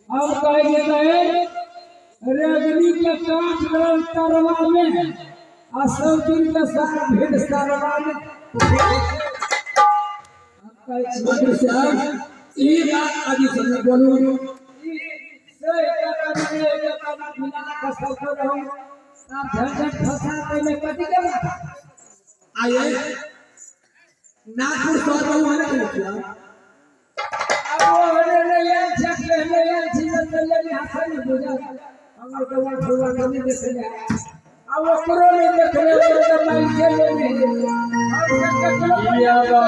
हम कहे रजनी के कांच रंग तरवा में आ सब दिन के साथ भेद सरवा में। हम कहे ई बात आदि से बोलू से का बिना फसल को रहूं आप झंझट फंसा के में कथी के बात आइए नागपुर शहर में हुआ ना क्या अब वो होने ले आयल छै पहले आयल छी तऽ ले हाथ में बुझल हमर के वन फुलवा के नहीं देखले अब ओकरो नहीं देखले ओकरो तऽ माइन के ले नहीं हम सब केकरो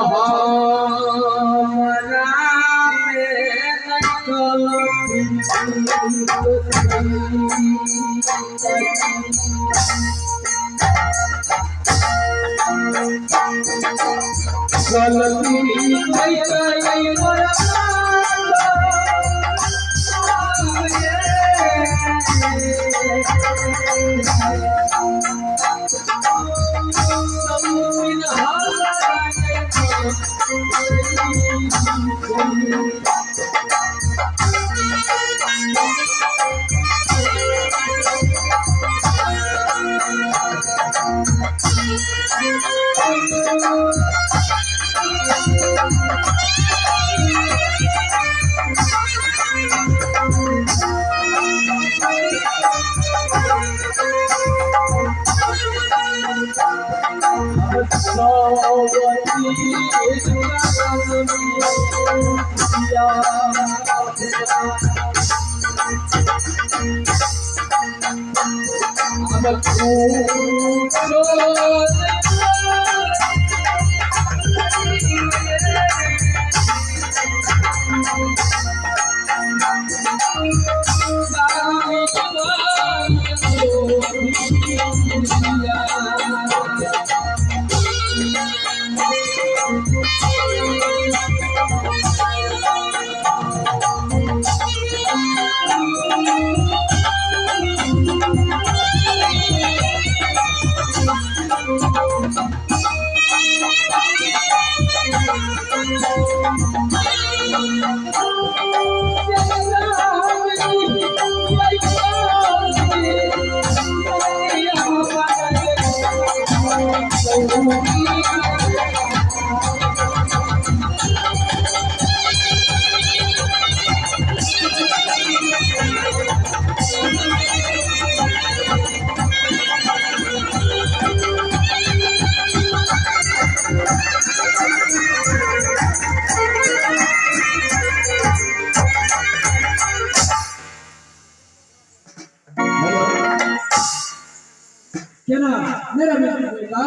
केना मेरा बेटा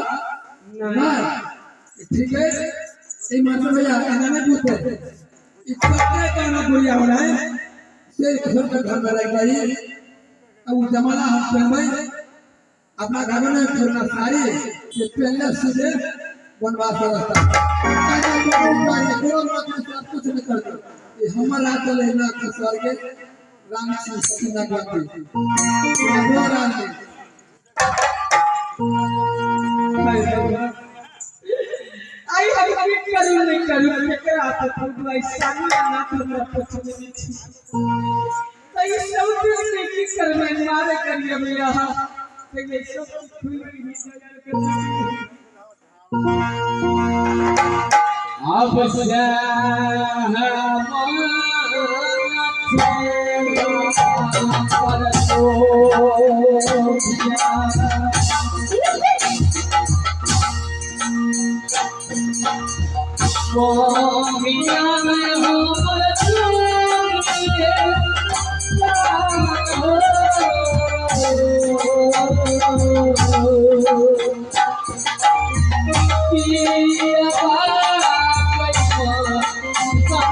नहीं ठीक है। ये मास्टर भैया एना नहीं पूछते ई कते कहना बोलिया होला है से घर के घर में रह गई। अब उ जमाना हम पहनबै अपना घर में छोड़ना साड़ी ये पहनले सीधे वनवास का रास्ता सब कुछ नहीं करते। ये हमर रात चले ना के स्वर्ग राम जी सती ना गाती राम जी आई हम की करू नहीं करू केकरा हाथ फुटवाई सानी ना तो हमरा पछने नहीं छी त ई सब दिन से की करबै मारे करिए भैया ते ये सब खुल गई अब से पर तो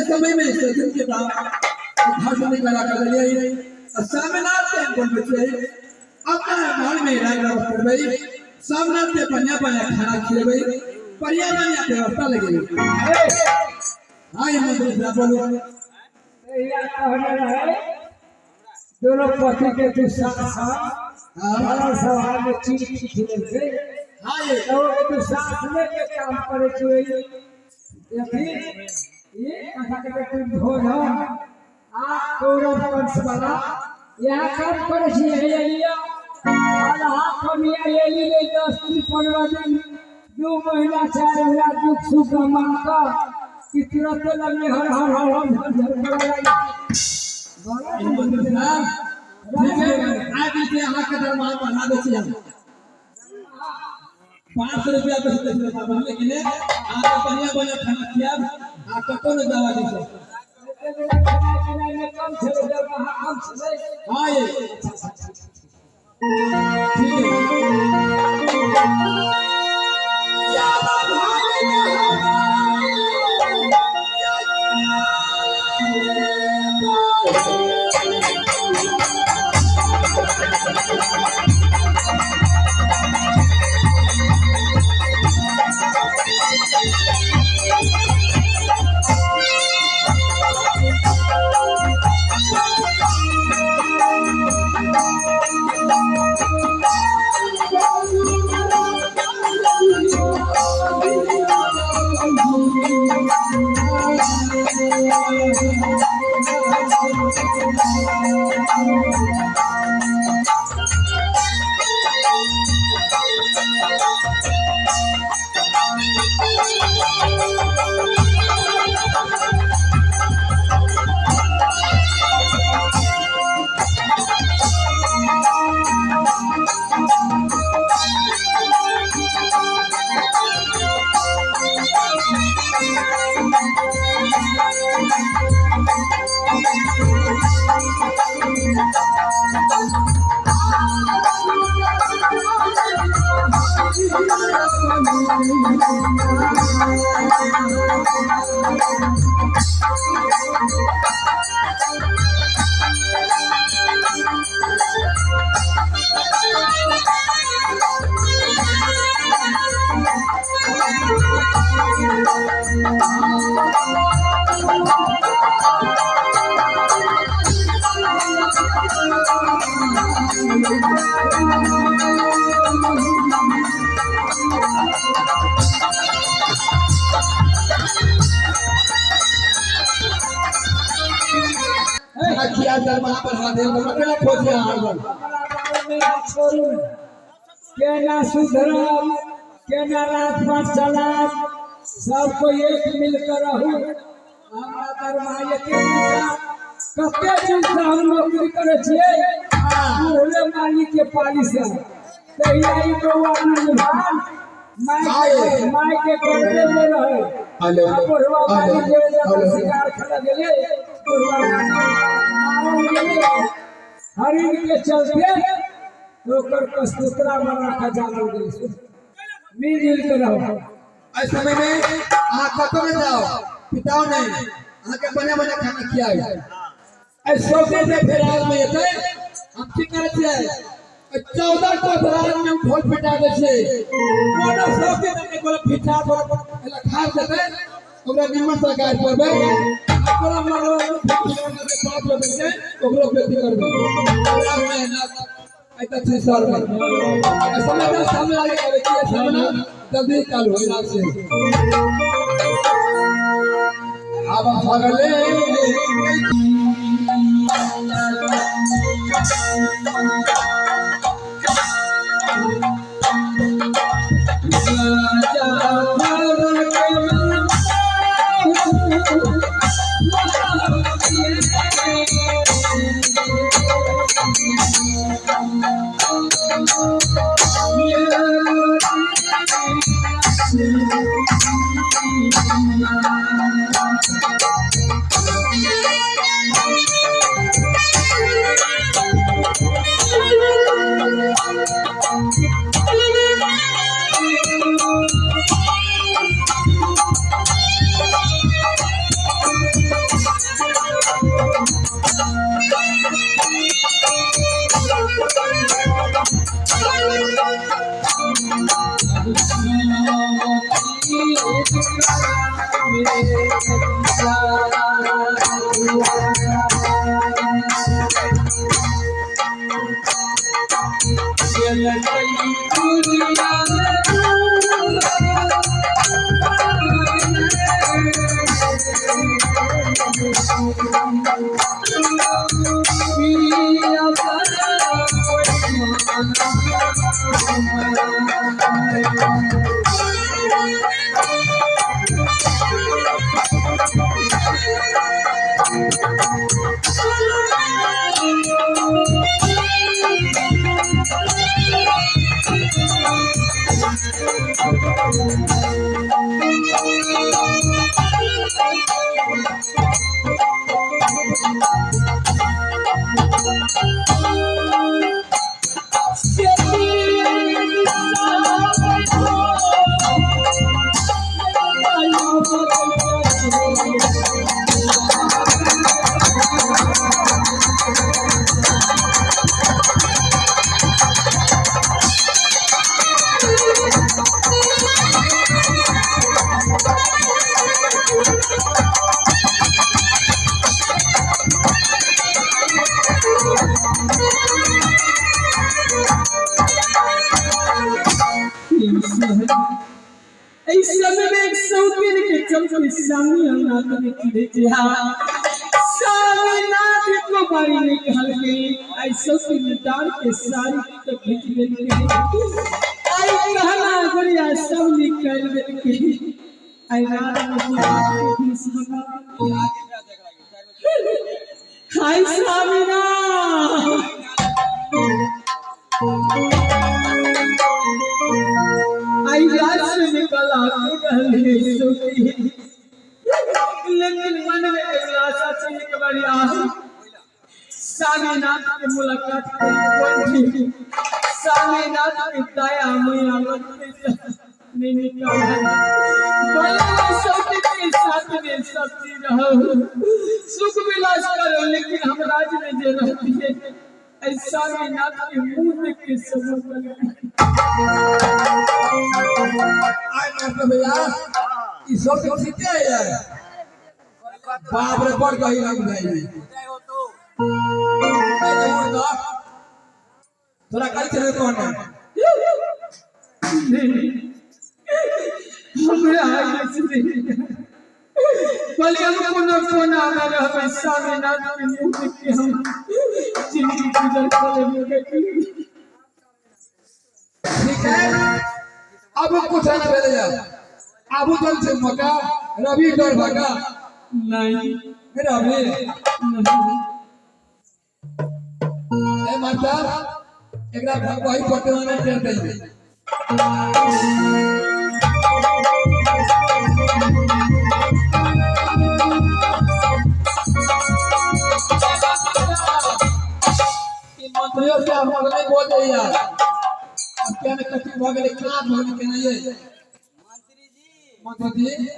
समय में सज्जन के बाद भाषण करा कर लिए सामनाथ के बोल बचे अपना मन में राग राग करबई सामनाथ के बढ़िया बढ़िया खाना खिलेबई बढ़िया बढ़िया व्यवस्था लगे। हां ये मंत्री साहब बोलो या कहने रहे दोनों पति के तू साथ साथ सारा सभा में चीज खिले से। हां ये तो तू साथ में के काम करे छुई देखी ये कथा के तू धोधन आ कौरव वंश वाला यहाँ काम करे छी हे लिया और हाथ कमिया ले ली ले 10 दिन 15 दिन 2 महीना 4 महीना दुख सुख मान का कि तुरंत लगने हर हर हर हर हर करे लगे। मंत्री साहब ठीक है आज के अहाँ के दरबार बढ़ा दे छी हम 500 रुपया पे दे छी लेकिन अहाँ बढ़िया बढ़िया खाना खियाब आ कतो ने दवा दी छै। हां ये ठीक है। Thank you. दरमाहा बढ़ा दे हमरा खोज छोड़ू केना सुधरब केना रात पर चलाब सबको एक मिलकर रहू। हमरा दरमाहा एते कते दिन से हम नौकरी करै छियै बुढ़ले मालिक के पाली से तहिया ई बौआ भान my के गोदे में रहे। बुढ़वा मालिक के जब शिकार खेले गेलै बुढ़वा मालिक हरिण के चलते ओकर कस्तूरा बना के जानल गेल। मिलजुल के रहो। इस समय में अहाँ कतौ नहीं जाओ पिताओ नहीं अहाँ के बने बने खाना खियाई। सोचे से फिराल में एतै हम की करै छियै 14 को फिराल में भोज पिटा दै छियै। कोनो सोचे नहीं कोनो पिटा एला खा देतै ओकरा निमन से गाय करबै ओकरा मरवा पाप लगै ओकरो बेटी करबै। ओकरा में ना ऐता छै सर में समय सामने आगे आवे कि सामने जल्दी चालू हो जाए से अब भगले इस समय में एक सौतीन के चलते स्वामीनाथ ने की स्वामीनाथ को बारी निकाल के आई सौतीन डाल के सारी के खींच लेके आई कहना गुड़िया सब निकाल लेके आई रात में आई स्वामीनाथ आई रात से निकला सोती लेकिन मन में एक आशा थी एक बारी स्वामीनाथ के मुलाकात करी। स्वामीनाथ की दया मैया लगते नहीं निकाल भले सब के साथ में सब चीज रहो, सुख विलास करो, लेकिन हम राज में जे रहती है ऐसा में नाथ के मुंह देख के सब कर। आए मास्टर भैया ई सब तो ठीक है यार। बाप रे बड़ गई लग गई। तोरा काई चले कौन है? हमरा आगे से भले हम कोनो कोना में रहबै, स्वामीनाथ के मुंह देख के हम जिंदगी गुजर कर। ठीक है अब कुछ नहीं भेले यार। आबू चल से मका रवि डर भगा नहीं रवि नहीं। ए माता एकरा भगवाई पटना में चल गई। मंत्रियों से हम नहीं बोल रहे यार। अब क्या में कथी भ गेलै का भ गेलै केना ये मंत्री जी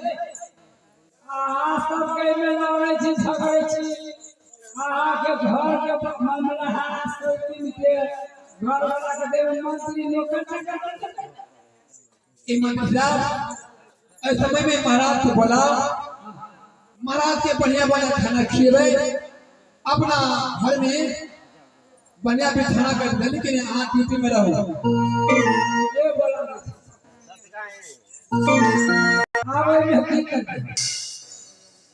अहाँ सब के में लड़ै छी झगड़ै छी। अहाँ के घर के मामला है सब के घर वाला के देव मंत्री नौकर चाकर। ई मंत्री साहब एहि समय में महाराज के बोला, महाराज के बढ़िया बढ़िया खाना खिएबै, अपना घर में बढ़िया बिछाना कर दे, लेकिन अहाँ ड्यूटी में रहो। ए बोला आबै में की करबै?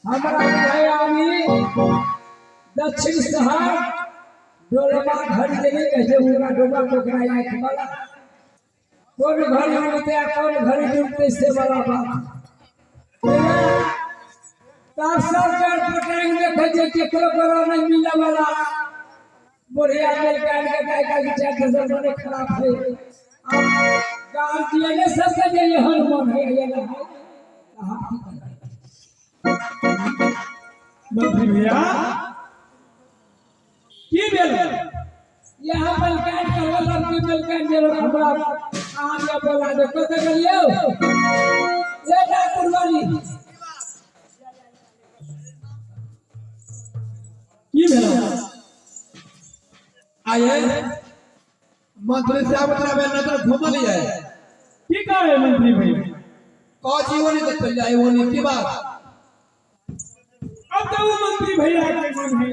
हमरा भाई आमी दक्षिण शहर डोलमा घर के नहीं कहै छै, उनका डोलमा पोखरा आँखि वाला कोन घर डूबतै आ कोन घर डूबतै से वाला बात। तब सब चढ़ पटांग देखै छै केकरो बड़ा नहीं मिले वाला। बुढ़िया मिल के गाय का विचार के जमाने खराब है। अब गार्जियन सबके जे एहन मन है ये ना है हम की करबै? मंत्री भैया की भेल? यहाँ बलकान करवल की बलकान जे हमरा अहाँ के बोला दे कतऽ गेलियौ ए ठाकुर वाली की भेल? आये मंत्री साहब तोरा नजर घुमल है की कहे मंत्री भैया? कह वो नहीं तो चल जाए वो नहीं की बात। अब तो वो मंत्री भैया के मन है,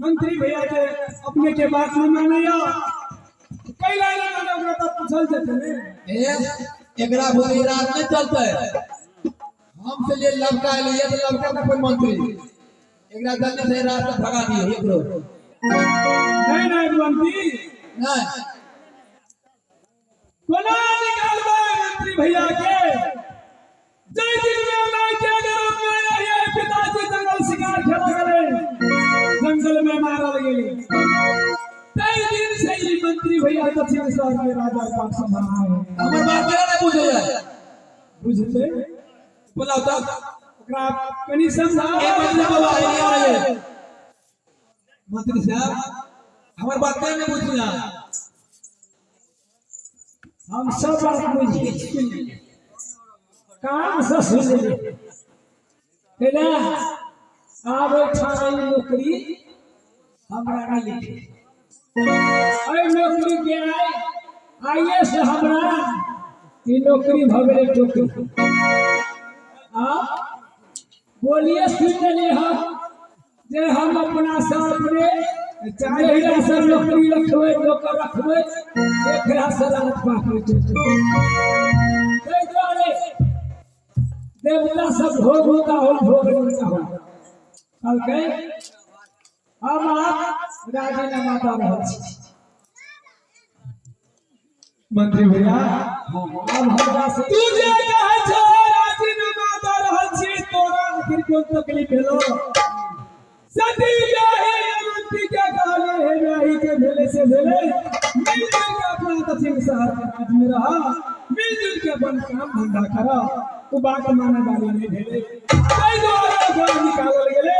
मंत्री भैया के अपने के बात नहीं मानैया कैला नहीं माने ओकरा तो पूछल जेतै ने। ए एकरा भोली रात नहीं चलते। हम से लिए लड़का लिए तो लड़का का कोई मंत्री एकरा जल्दी से रास्ता भगा दिए एकरो। नहीं नहीं मंत्री नहीं कोना निकालबै मंत्री भैया के। जय दिन में माय के रूप में रहिए पिताजी जंगल शिकार खेला गेलै, जंगल में मारल गेलै। तै दिन से ई मंत्री भैया दक्षिण शहर के राजा पास संभाल। हमर बात केना नहीं बुझै बुझते बोलाओ तब ओकरा कनी समझाओ। ए मंत्री बाबा आइए मंत्री साहब हमर बात केना नहीं बुझना? हम सब बात बुझि काम से सुन ले केना आब एहिठाम ई नौकरी हमरा नहीं लिखे। एहि नौकरी के आइए से हमरा ई नौकरी भऽ गेलै टोकरी। आ बोलिए सुन लेलियै हम जे हम अपना से अपने जहिया से नौकरी रखबै नौकर रखबै एकरा से रात पाकबै। ताहि दुआरे देवता सब भोग होता हो भोग होता हो कहलकै हम आप राजीनामा दऽ रहल छी। मंत्री भैया अब हमरा से तू जे कहै छौ राजीनामा दऽ रहल छी तोरा आखिर कोन तकलीफ भेलो? सती ब्याही मंत्री के कहले हे ब्याही के भेले से भेले, मिलजुल के अपना दक्षिण शहर के राज में रहा, मिलजुल के अपन काम धंधा करा। वो बात माने वाली नहीं भेले ताहि दुआरे ओकरा निकालल गेलै।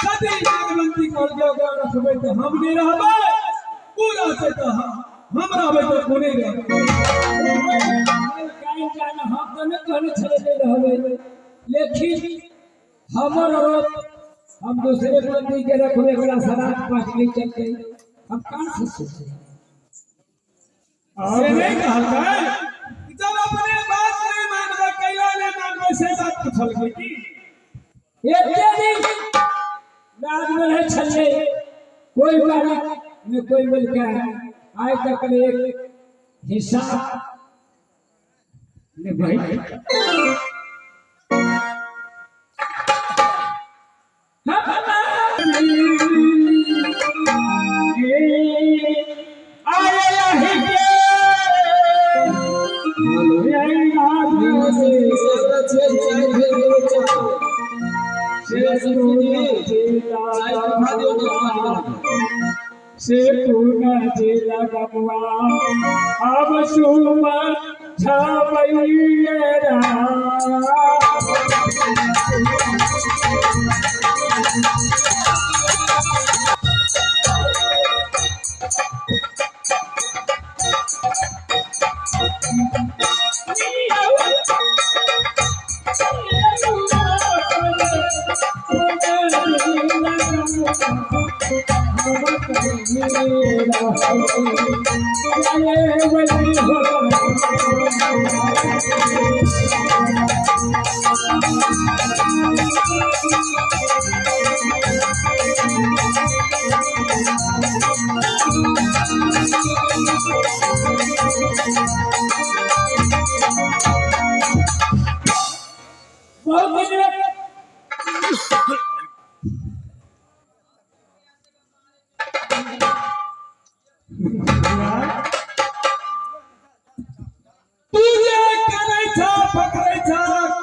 सती नागवंती कहलकै ओकरा रखबै तऽ हम नहि रहबै, ओ रहतै तऽ हम रहबै तऽ कोने रहबै। जान हम तो नहीं कहने छले नहीं रहबे, लेकिन हमर औरत हम दूसरे पति के रखबे वाला सरात पास नहीं चलते, हम कौन से सोचे से नहीं कहलकै। जब अपने बात नहीं मानबै कैला नहीं मानबै से बात पूछलकै की एते दिन राज में रहे छले कोई बारी में कोई बोलके आय तक एक हिसाब ने भाई से अब सुमन छबैया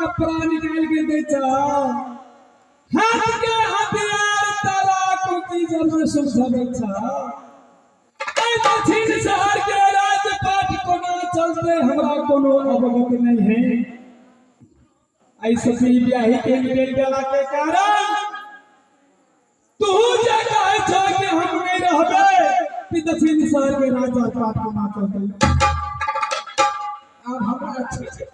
कपड़ा निकाल के दै छ हाथ के हथियार ताला कुर्सी जब से समझाबै छ। दक्षिण शहर के राजपाट कोना चलते हमरा कोनो अवगत नहीं है। ऐसे भी ब्याही के निकल गेला के कारण तू जे कहै छ कि हम नहीं रहबै कि दक्षिण शहर के राजपाट कोना चलते। अब हमरा अच्छे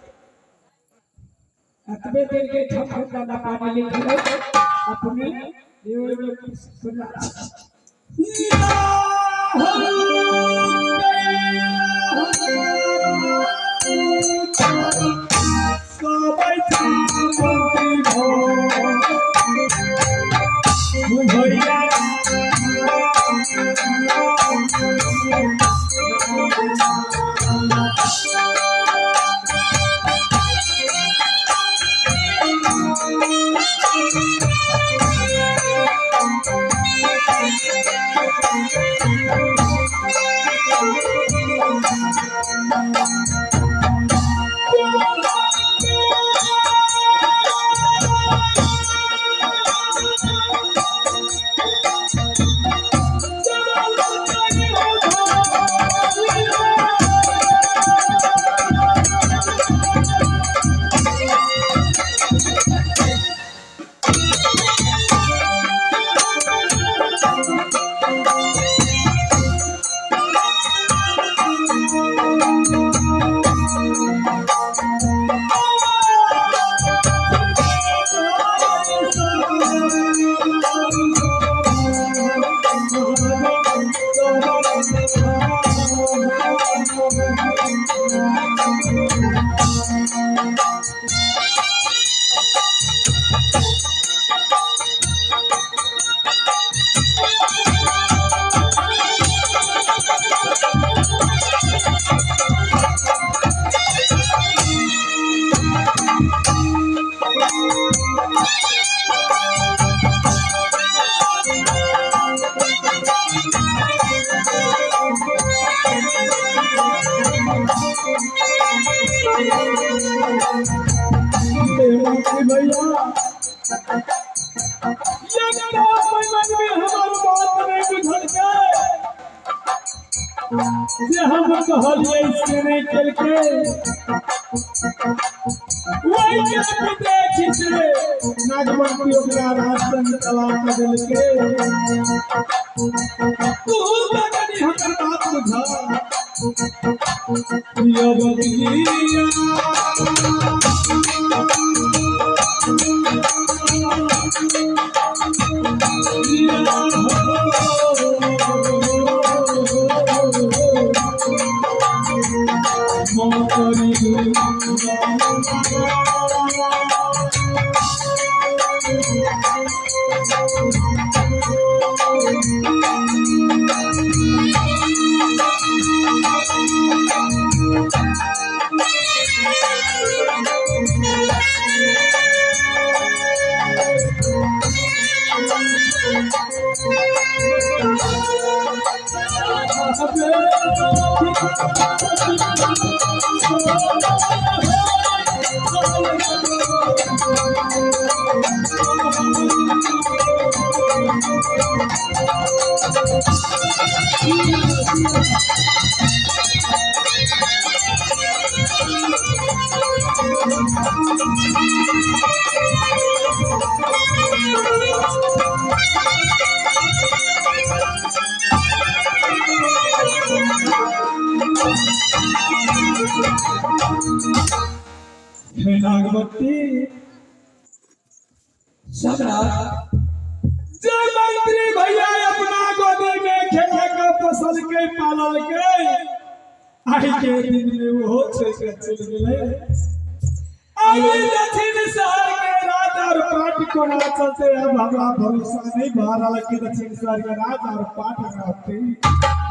अतबे देर के ठप दाना पानी लिखल अपने सुना जे हम कहलिए से नहीं केलकै वही के विदेशी से नागमंत्री ओकरा राजस्थान तलाक कऽ देलकै। तू तऽ कनि हमर बात बुझा। प्रिय बगिया हे नागमती सम्राट, जे मंत्री भैया अपना गोदी में खेला के फसल के पालल के आई के दिन में वो छोड़ के चल गेले। अभी दक्षिण शहर के राज और पाट कोना चलते, अब हमरा भरोसा नहीं भा रहा कि दक्षिण शहर के राज और पाट रहते।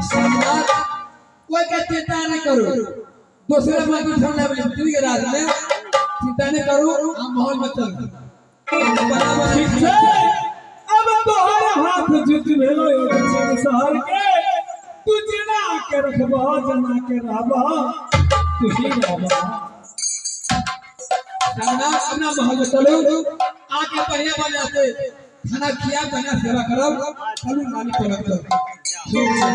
सम्राट कोई का चिंता नहीं करो, दूसरे मंत्री छोड़ने मंत्री के राज में चिंता नहीं करो, हम माहौल में चल बराबर। ठीक छै, अब तोहर हाथ जुट भेलो दक्षिण शहर के, तू जेना के रखबह जना के रहबह तू ही रहबह। सम्राट अपना माहौल में चलो, आके बढ़िया बन जाते, खाना खिया बढ़िया सेवा करो, चलो नानी पलक दो। ठीक है।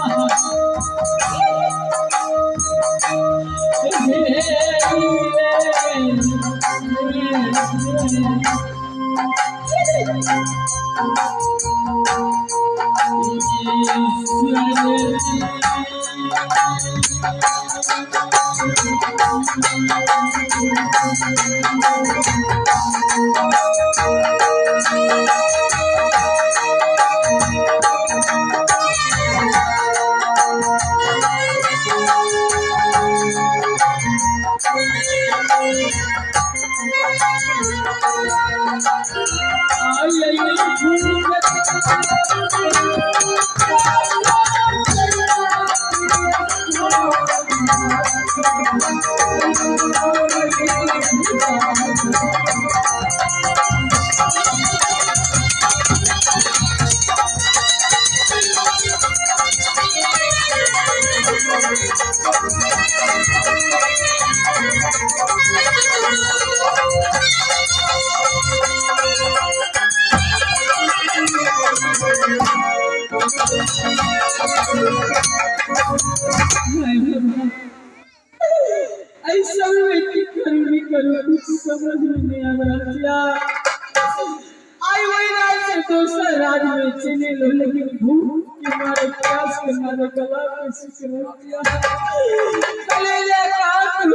Oh, ऐसा में की करूँ नहीं करूँ कुछ समझ में नहीं आ रहा। आई वही राज से दूसरा राज में चले लो, लेकिन भूख के मारे प्यास के मारे गला में सूख गया। चले जा कहाँ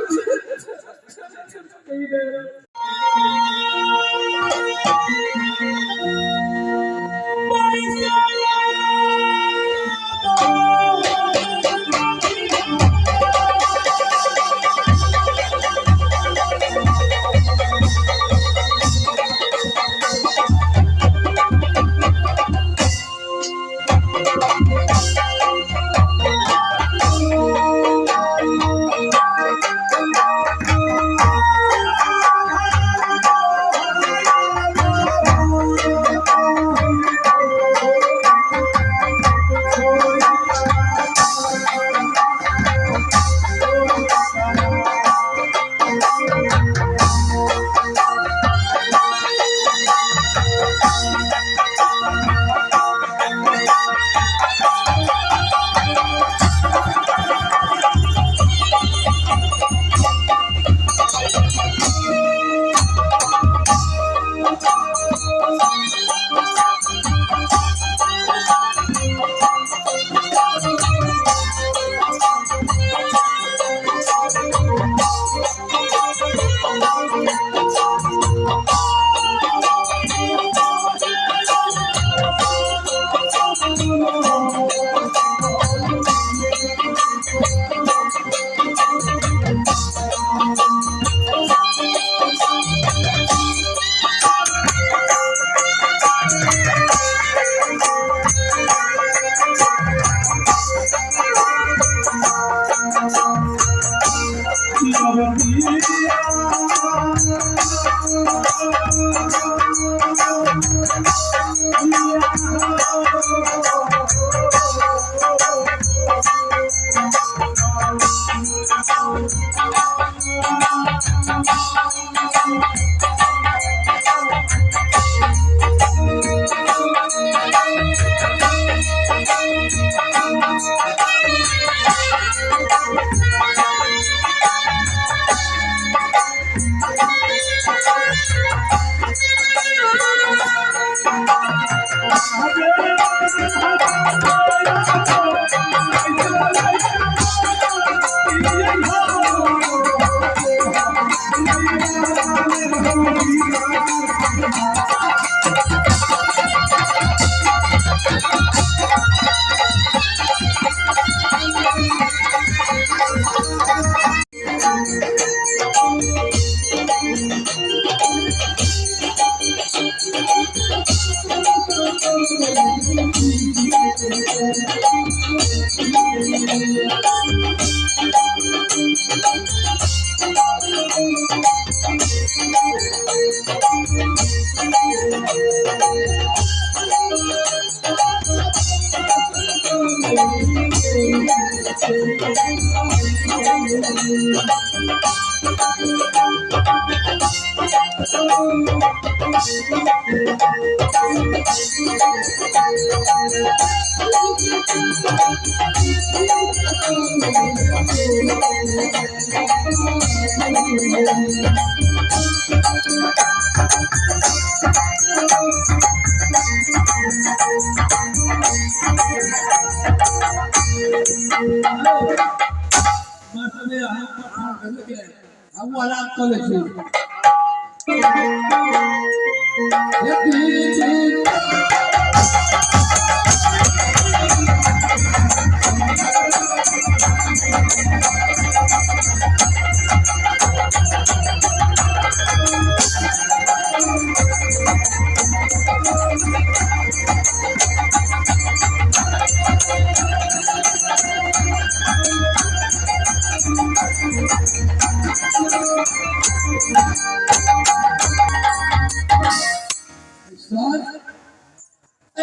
हम आराम कर ले छी।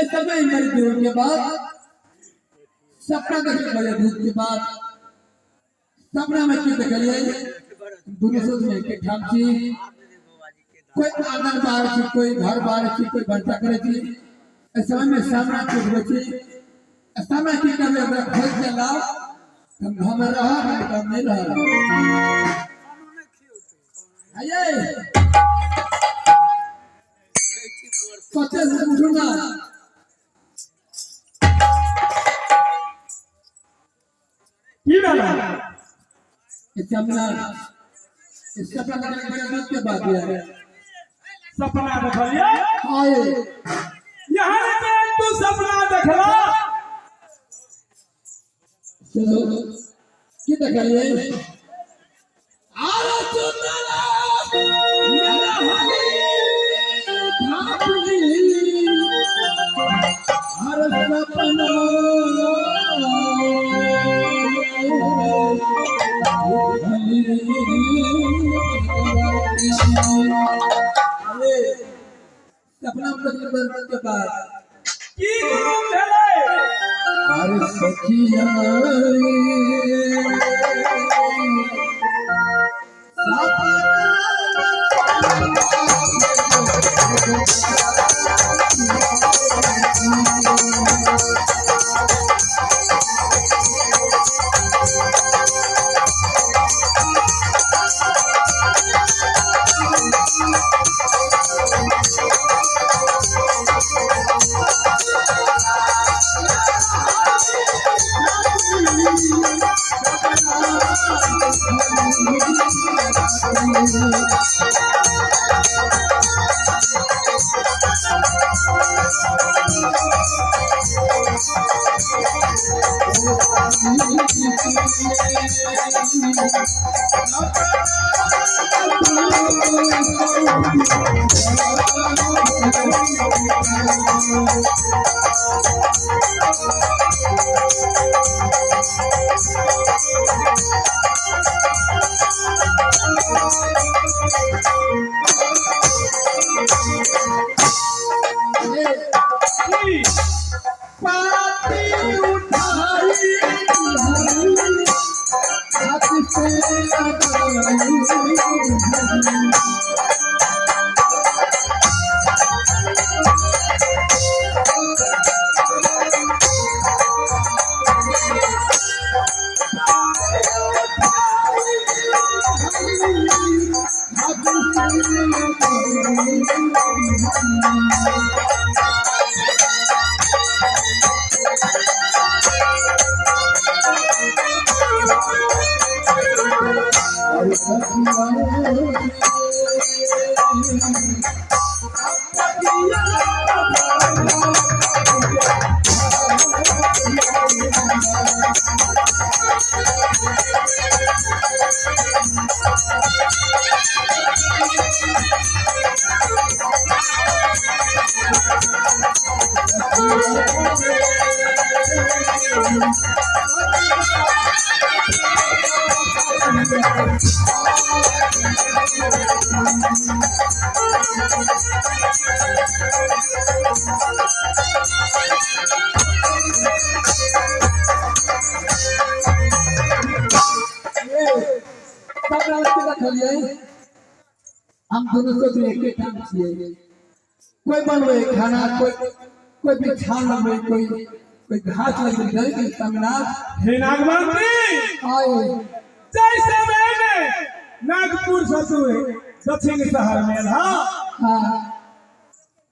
समय के बाद सपना देखे बड़े भूत के बाद सपना में की देखलिए दुनू सोच में एक ठाम छी, कोई आंगन बाहर छी, कोई घर बाहर छी, कोई भनसा करे छी। समय में सामना देखबै छी, सामना की करबै ओकरा खोज के लाओ, हम घर में रह हम नहीं रह। आइए कते से उठू ना। की भेलै? सपना सपना देखने के के बात है। सपना देखलिए? आए यहाँ पे तू सपना देखला? चलो की देखलिए? आरे सुनला मेरा हली थापली हर सपना सपना के बाद की गुरु भेलै? अरे सखिया हम दोनों से एक ठाम छियै। कोई बनबै खाना, कोई कोई बिछान बनबै, कोई कोई घास लग गई कि स्वामीनाथ हे नागवंती आए जैसे मैंने नागपुर ससुर दक्षिण शहर में था हाँ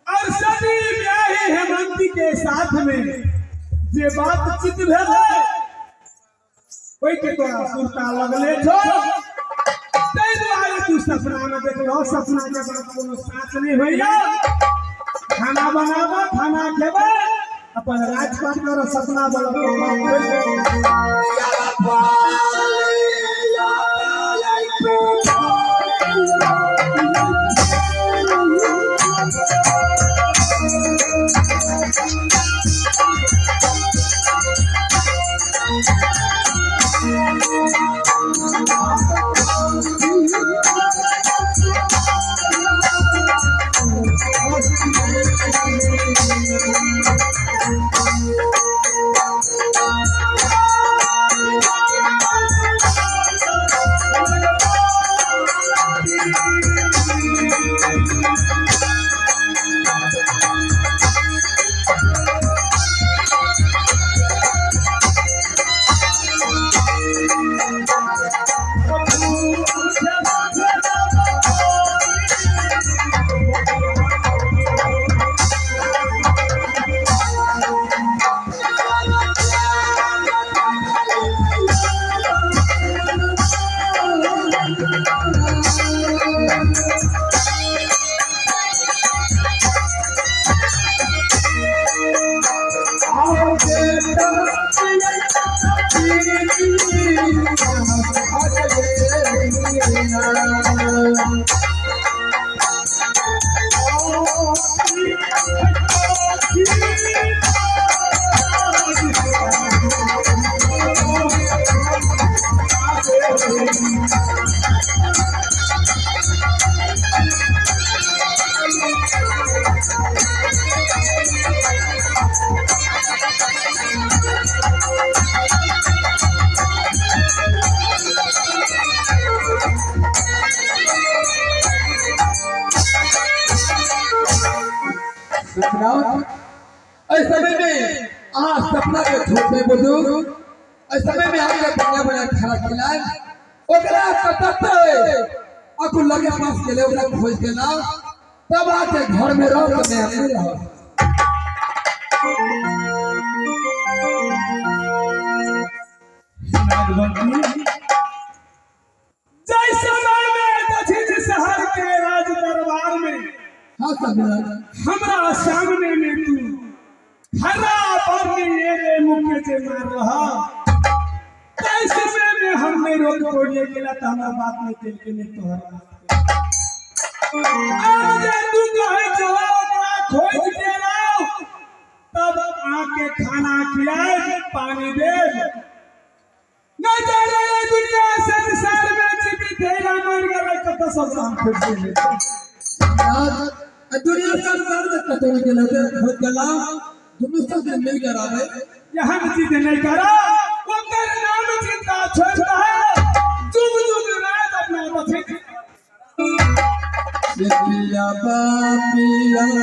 और सदी ब्याही हेमंती के साथ में जे बातचीत भेलै ओहि के तोरा सुरता लगले छौ। ताहि दुआरे तू सपना में देखलहो, सपना के बात कोनो साँच नहीं होइया। खाना बनाब, खाना खेबै, अपन राजपाट कर सपना वाला बात समय में आ सपना के छोटे बुजुर्ग समय में आके बढ़िया बढ़िया खाना खिलाए ओकरा कतते अकु लगे पास गेले ओकरा खोज के लाओ तब आके घर में रहो तो मैं अपने रहो। जय समय में दक्षिण शहर के राज दरबार में हाँ हमरा सामने में तू हरा पर ये मुख्य से मार रहा तै समय में हमने रोक तोड़िए गेला त हमरा बात नहीं केल के नहीं तोहर बात आज तू कहे चला ओकरा खोज के लाओ तब आके खाना खिलाए पानी दे न जाने ये दुनिया संसार में जीवित है मर गए कत सब काम खोज के दुनिया संसार में कतौ गेल खोज के लाओ दुनू सब मिल कर आवे यहाँ चीज नहीं करा ओकर नाम चिंता छोड़ता है जुग जुग रात अपना बचे पिया पिया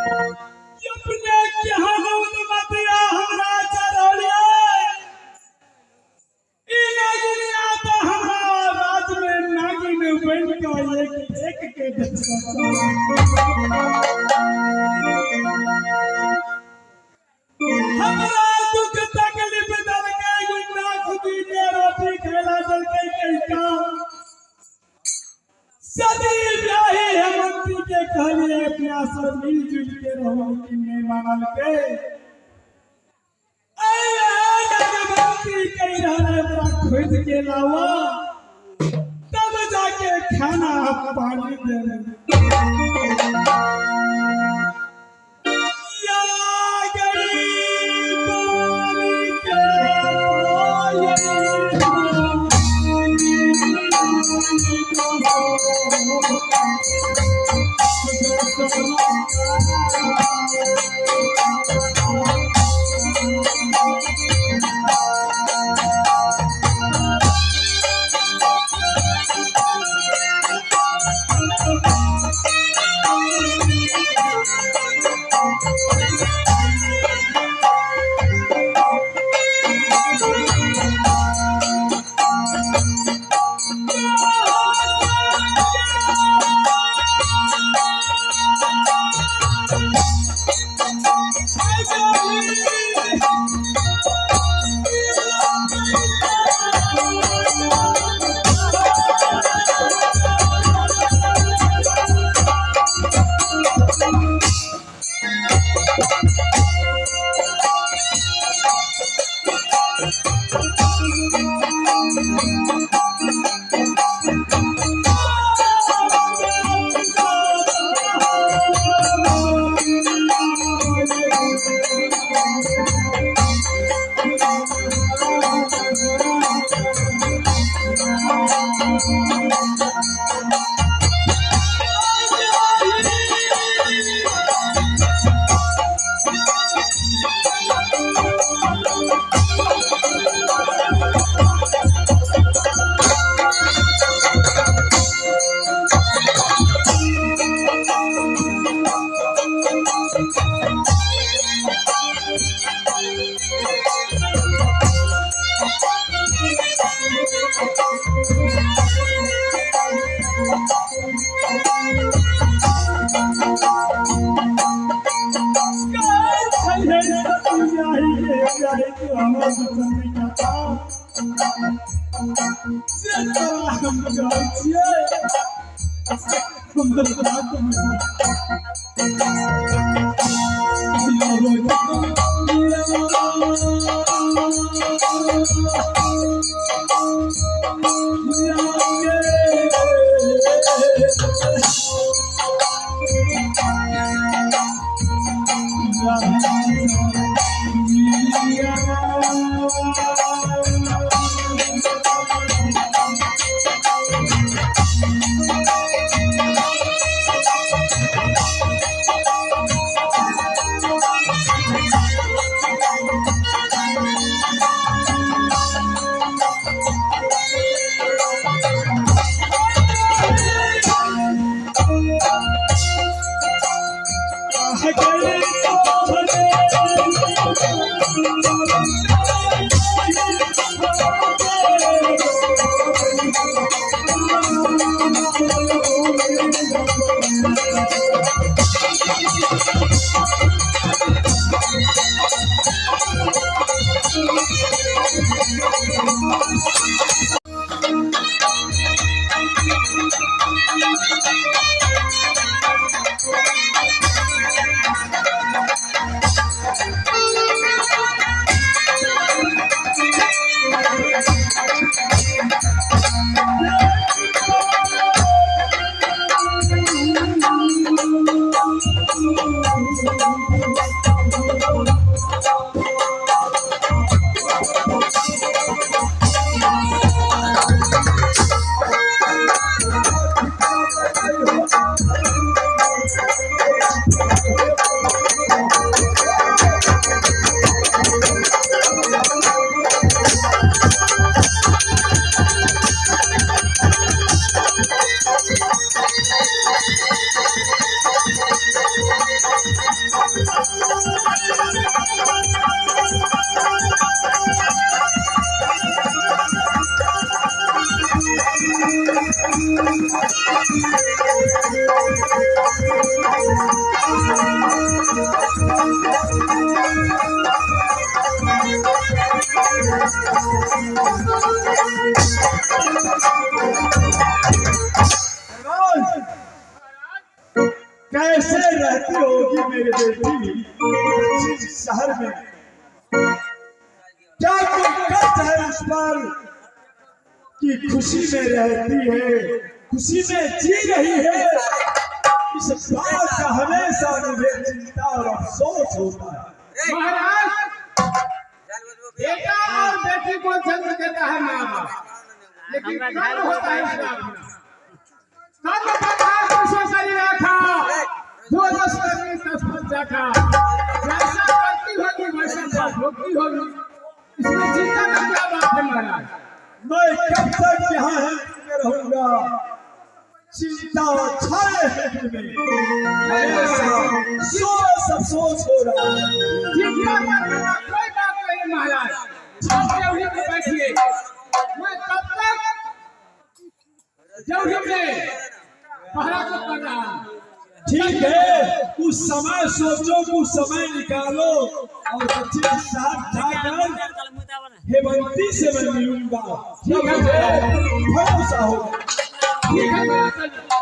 अपने यहाँ मतिया हमरा चढ़लियै ई नागिनिया तो हमरा राज में नागिन बन के एक एक के हमरा दुख तकलीफ दलकै गुन्ना खुदी के रोटी खेला दलकै कहिका सदी ब्याही हेमंती के कहलिए अपना सब मिलजुल के रहो लेकिन नहीं मानल के कह रहा हमरा खोज के लावा तब जाके खाना पानी दे या गरीब के कैसे रहती होगी मेरी बेटी शहर में? क्या कोई कष्ट है उस पर कि खुशी में रहती है, खुशी में जी रही है? इस बात का हमेशा मुझे चिंता और अफसोस होता है। महाराज, बेटा और बेटी को जन्म देता है माँ बाप, लेकिन कर्म होता है उसका अपना। कर्म बंधा शरीर रखा, जो दस करनी दस फल जाखा। जैसा करती होगी वैसा फल भोगती होगी, इसमें चिंता का क्या बात है महाराज? मैं कब तक यहाँ है रहूंगा, चिंता छाए है में, सोच अफसोस हो रहा है। चिंता करने का कोई बात नहीं महाराज, आप जौहरी में बैठिए, मैं तब तक जौहरी में पहरा को कर रहा हूँ। ठीक है, कुछ समय सोचो, कुछ समय निकालो और बच्चे के साथ जाकर हेमंती से मैं मिलूंगा। ठीक है, भरोसा होगा। ठीक है।